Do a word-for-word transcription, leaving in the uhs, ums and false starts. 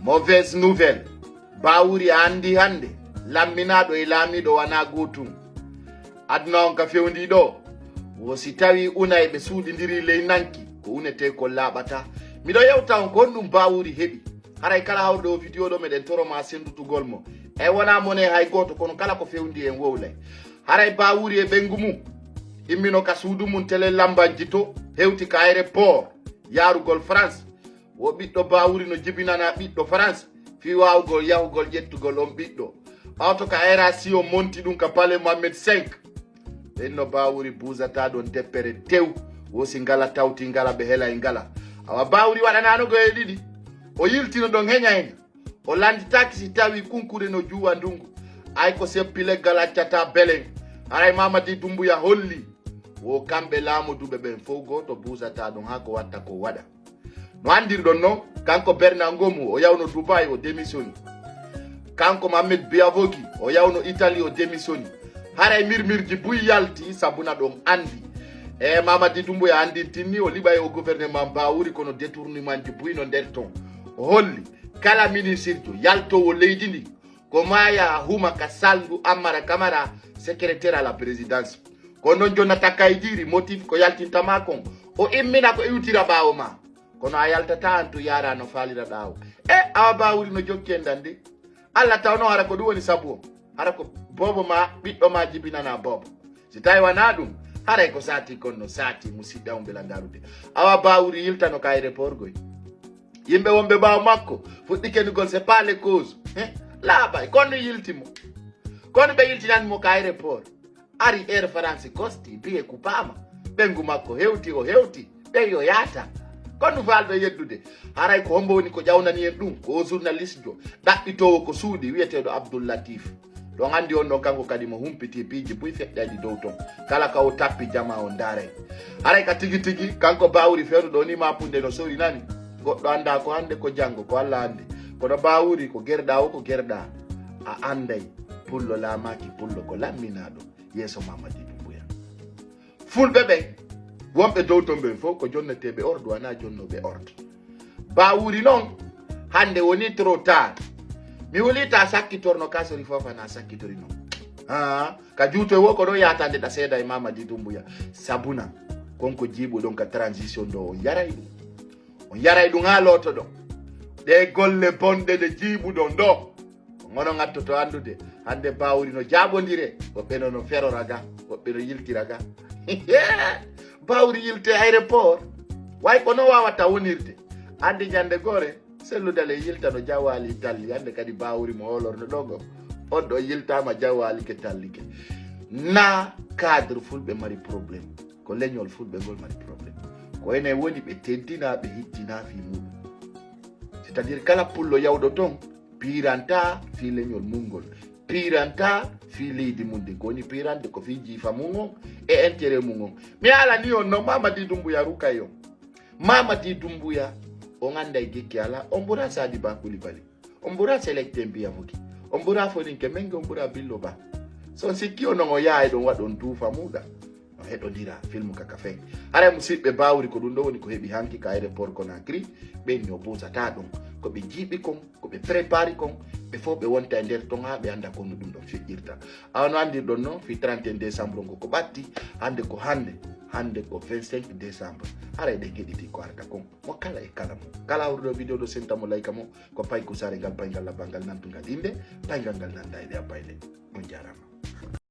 Mauvaise nouvelle. Bawuri a andi hande, lamminaaɗo e laamiiɗo wanaa gootum. Aduna on ka fewndi ɗo. Wo si tawi una e ɓe suuɗindiri ley nanki, ko unetee ko laaɓata. Miɗo yewta on ko honɗum Bawuri heɓi. Haray kala hawruɗo o video ɗo, meɗen toro ma sendutugol mo. E wonaa mone hay gooto, kono kala ko fewndi en wowlay. Haray Bawuri e ɓeyngu mum immino ka suudu mum tele lambanji to, hewti ka aéroport yaarugol France. Wo ɓiɗɗo Bawuri no jibinana ɓiɗɗo France fii waawugol yahugol ƴettugol on ɓiɗɗo. Ɓawto ka R A C on monti ɗum ka Palais Mohammed cinq. Ɓen no Bawuri buusata ɗon deppere tew. Wo si ngala tawti ngala ɓe helay ngala. Awa Bawuri waɗanaano goye ɗiɗi. O yiltino ɗon heña heña. O landitaaki si tawi kunkure no juuwa ndungu. Ay ko seppi leggal accata belen. Haray Mamadi Dumbuya holli. Wo kamɓe laamoduɓe ɓen fow gooto buusata ɗon haa ko watta ko waɗa. No anndirɗon non, kanko Bernard Ngomu o yawno Dubai o demisoni. Kanko Mohamed Biavogi o yawno Italie o demisoni. Haray mirmirji buy yalti sabuna ɗon anndi. E Mamadi Dumbuya anndintinni o liɓay o gouvernement Bawuri kono détournementji buy no nder ton. O holli kala ministirjo yaltoowo leydi ndin ko maya huma ka salndu Ammara Kamara, secrétaire à la présidence. Ko non jonnata kaydiiri motif ko yaltinta ma kon. O immina ko iwtira ɓaawo ma. Kono a yaltata an tu yaara no faalira ɗaawo. E awa Bawuri no jokki en dande. Allah tawno hara ko ɗum woni sabu o. Hara ko boobo ma, ɓiɗɗo ma jibinana boobo. Si tawi wanaa ɗum, haray ko saati kon no saati musidɗa on mbela ndarude. Awa Bawuri yiltano ka aéroport goy. Yimɓe wonɓe ɓaawo makko fuɗɗi kenugol c'est pas les causes. He? Laaɓay, kono yilti mo. Kono ɓe yiltinani mo ka aéroport. Ari Air France kosti, biye kupaama. Ɓengu makko hewti, o hewti. Ɓen yo yaata. Kono faalɓe yeddude. Haray ko hombo woni ko ƴawnani en ɗum? Ko o journaliste jo. Ɗaɓɓitoowo ko suuɗi, wiyeteeɗo Abdoul Latif. Ɗon anndi on ɗon kanko kadi mo humpiti piiji buy feƴƴayɗi dow ton. Kala ka o tappi jama on ndaaray. Haray ka tigi tigi, kanko Bawuri fewndo ɗo ni ma punde no sori nani. Goɗɗo annda ko hannde ko janngo, ko Allah anndi. Kono Bawuri ko gerɗa o ko gerɗa. A anday. Pullo laamaaki pullo ko lamminaaɗo. Yeeso Mamadi Dumbuya. Fulɓe ɓen, wonɓe dow ton ɓen fof ko jonneteeɓe ordre, wonaa jonnooɓe ordre. Bawuri non, hannde woni trop tard. Mi hulii ta sakkitorno ka sori fof ana sakkitori non. Ah, ka juuto wo ko ɗo yaatande ɗa seeda e Mamadi Dumbuya. Sabuna, kon ko jiiɓuɗon ka transition ɗo, on yaray ɗum. On yaray ɗum haa lootoɗon. Ɗe golle bonɗe ɗe jiiɓuɗon ɗo. Ko ngono ngattoto anndude, hannde Bawuri no jaabondire, woɓɓe no no ferora ga, woɓɓe no yiltira ga. Bawuri yilte aéroport, way ko no waawata wonirde. Anndi ñannde gore, selludale yilta no jawaali talli, hannde kadi Bawuri mo hoolorno ɗo ngo, on ɗo yiltaama jawaali ke talli ke. Na cadre fulɓe mari problème, ko leñol fulɓe ngol mari problème. Ko enen woni ɓe teddinaa, ɓe hittinaa fii muɗum. C'est-à-dire kala pullo yawɗo ton, piiranta fii leñol mum ngol, piiranta fii leydi mum ndin, ko woni piirande ko fii jiifa mum on e intérêt mum on. Mi haalani on non, Mamadi Dumbuya rukay on. Mamadi Dumbuya, on annday gekke alaa, on ɓura Sadi Ba Kulibali, on ɓura Sélecte Mbiya Foki, on ɓura Foninke Menge, on ɓura Billo Ba. So on sikki on non o yahay ɗon waɗon duufa muuɗa. No heɗodira film kaka feng. Haray musiɓɓe Bawuri ko ɗum ɗo woni ko heɓi hanki ka aéroport Conakry. Ɓen no buusata ɗum. Ko ɓe jiiɓi kon, ko ɓe prépari kon, ɓe fof ɓe wonta e nder ton haa ɓe annda ko no ɗum ɗon feƴƴirta. Awa no anndirɗon non, fii trente et un décembre on ko ko ɓatti, hannde ko hannde, hannde ko vingt-cinq décembre. Haray ɗen heɗiti ko arta kon. Mo kala e kala mo. Kala hawruɗo video ɗo senta mo layka mo, ko pay kusaare ngal, pay ngal labbal ngal nantungal innde, pay ngal ngal nannda e ɗe a payɗe. On jaaraama.